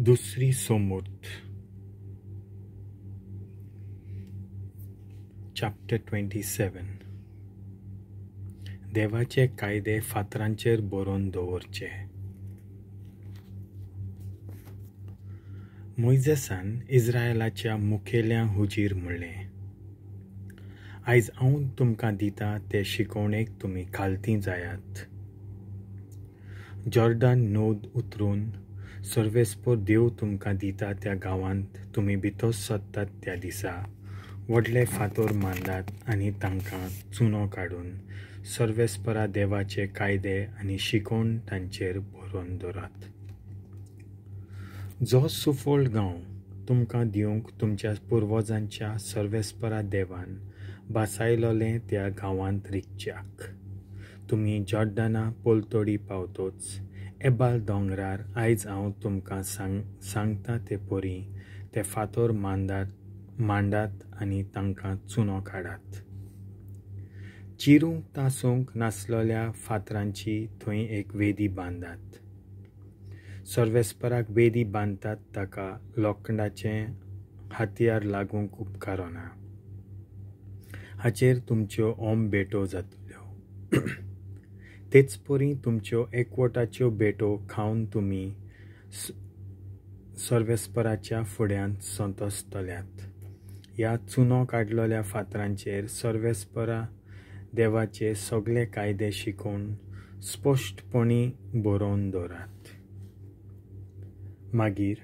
दुसरी सोमूर्त चॅप्टर 27. देवाचे कायदे फातरांचेर बरोवन दवरचे. मोयजेसान इस्रायलाच्या मुखेल्यां हुजीर म्हणलें, आयज हांव तुमकां दिता ते शिकवणेक तुमी खालती जायात. जॉर्डन नद उतरून सर्वेस्पर देव तुमकां दिता त्या गांवांत तुमी भितर सरतात त्या दिसा व्हडले फातर मांडात आनी तांकां चुनो काडून सर्वेस्परा देवाचे कायदे आनी शिकवण तांचेर बरोवन दवरात. जो सुफळ गांव तुमकां दिवंक तुमच्या पुर्वजांच्या सर्वेस्परा देवान बासायलोलें त्या गांवांत रिगच्याक तुमी जॉर्डना पलतडी पावतोच एबाल दोंगरार आयज हांव तुमकां सांगता ते परी ते फातर मांडात आनी तांकां चुनो काडात. चिरूंक तासूंक नासलेल्या फातरांची थंय एक वेदी बांदात. सर्वेस्पराक वेदी बांदतात ताका लोखंडाचें हातयार लागूंक उपकारना. हाचेर तुमच्यो ओम भेटो जातल्यो. तेच परी तुमच्यो एकवटाच्यो भेटो खावन तुमी सर्वेस्पराच्या फुड्यांत संतोसतल्यात. ह्या चुनो काडलेल्या फातरांचेर सर्वेस्परा देवाचे सगळे कायदे शिकोवन स्पश्टपणी बरोवन दवरात. मागीर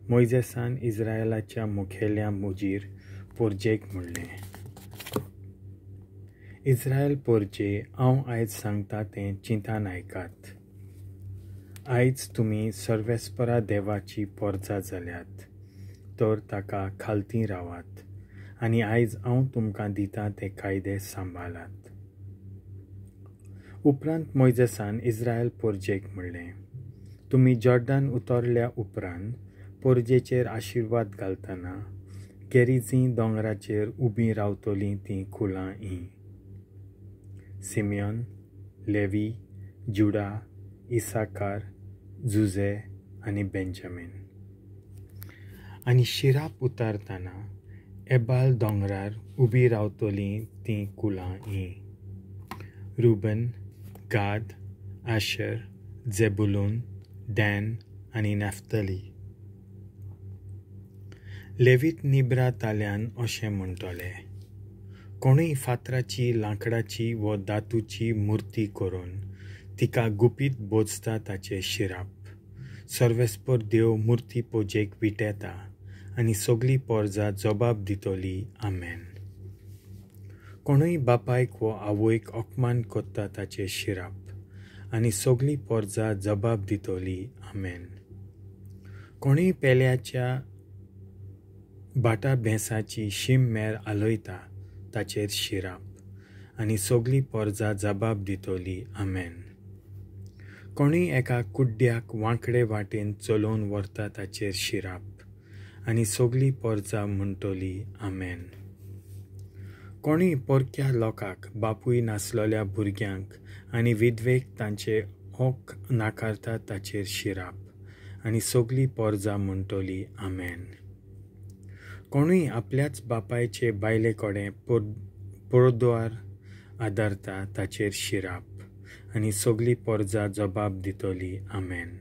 मोयजेसान इस्रायलाच्या मुखेल्या मुजीर पोरजेक म्हणलें, इस्रायल पोरजे, हांव आयज सांगता तें चिंतान आयकात. आयज तुमी सर्वेस्परा देवाची पोरजा जाल्यात तर ताका खालती रावात आनी आयज हांव तुमकां दिता ते कायदे सांबाळात. उपरांत मोयजेसान इस्रायल पोरजेक म्हणलें, तुमी जॉर्डन उतरल्या उपरांत पोरजेचेर आशिर्वाद घालतना गेरिझी दोंगराचेर उबीं रावतलीं तीं कुळां हीं: सिमियन, लेवी, जुडा, इसाकार, जुझे आनी बेंजामीन. आनी शिराप उतारतना एबाल दोंगरार उबीं रावतलीं तीं कुळां हीं: रुबन, गाद, आशर, जेबुलून, डॅन आनी नाफ्तली. लेवीत निब्रा ताल्यान अशें म्हणटले, कोणूय फातराची, लांकडाची वा धातूची मुर्ती करून तिका गुपीत बोजता ताचें शिराप. सर्वेस्पर देव मुर्ती पुजेक विटेता आनी सगली पोरजा जबाब दितली. आमेन. कोणूय बापायक वा आवयक अपमान करता ताचें शिराप आनी सगली पोरजा जबाब दितली. आमेन. कोणूय पेल्याच्या भाटा भेसाची शीम मेर आलयता ताचेर शिराप आनी सगली पोरजा जबाब दितली. आमेन. कोणूय एका कुड्ड्याक वांकडे वाटेन चलोवन व्हरता ताचेर शिराप आनी सगली पोरजा म्हणटली. आमेन. कोणूय परक्या लोकांक, बापूय नासलेल्या भुरग्यांक आनी विधवेक तांचे हक नाकारता ताचेर शिराप आनी सगली पोरजा म्हणटली. आमेन. कोणूय आपल्याच बापायचे बायले कडेन परद्वार आदारता ताचेर शिराप आनी सगली पोरजा जबाब दितली. आमेन.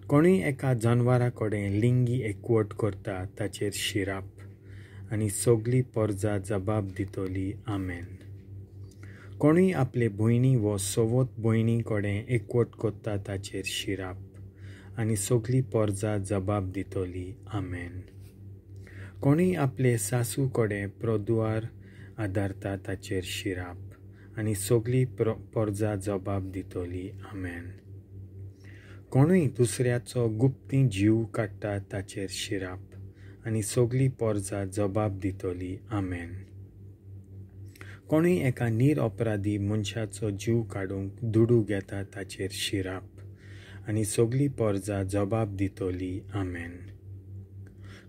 कोणूय एका जनवरा कडेन लिंगी एकवट करता ताचेर शिराप आनी सगली पोरजा जबाब दितली. आमेन. कोणूय आपले भयणी वा सवत भयणी कडेन एकवट करता ताचेर शिराप आनी सगली पोरजा जबाब दितली. आमेन. कोणूय आपले सासू कडेन प्रदुवार आदारता ताचेर शिराप आनी सगली पोरजा जबाब दितली. आमेन. कोणूय दुसऱ्याचो गुप्ती जीव काडटा ताचेर शिराप आनी सगली पोरजा जबाब दितली. आमेन. कोणूय एका निरअपराधी मनशाचो जीव काडूंक दुडू घेता ताचेर शिराप आनी सगली पोरजा जबाब दितली. आमेन.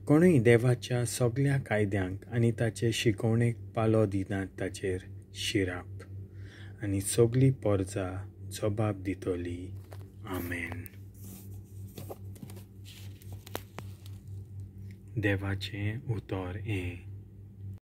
कोणूय देवाच्या सगल्या कायद्यांक आनी ताचे शिकवणेक पालो दिना ताचेर शिराप आनी सगली पोरजा जबाब दितली. आमेन. देवाचें उतर हें.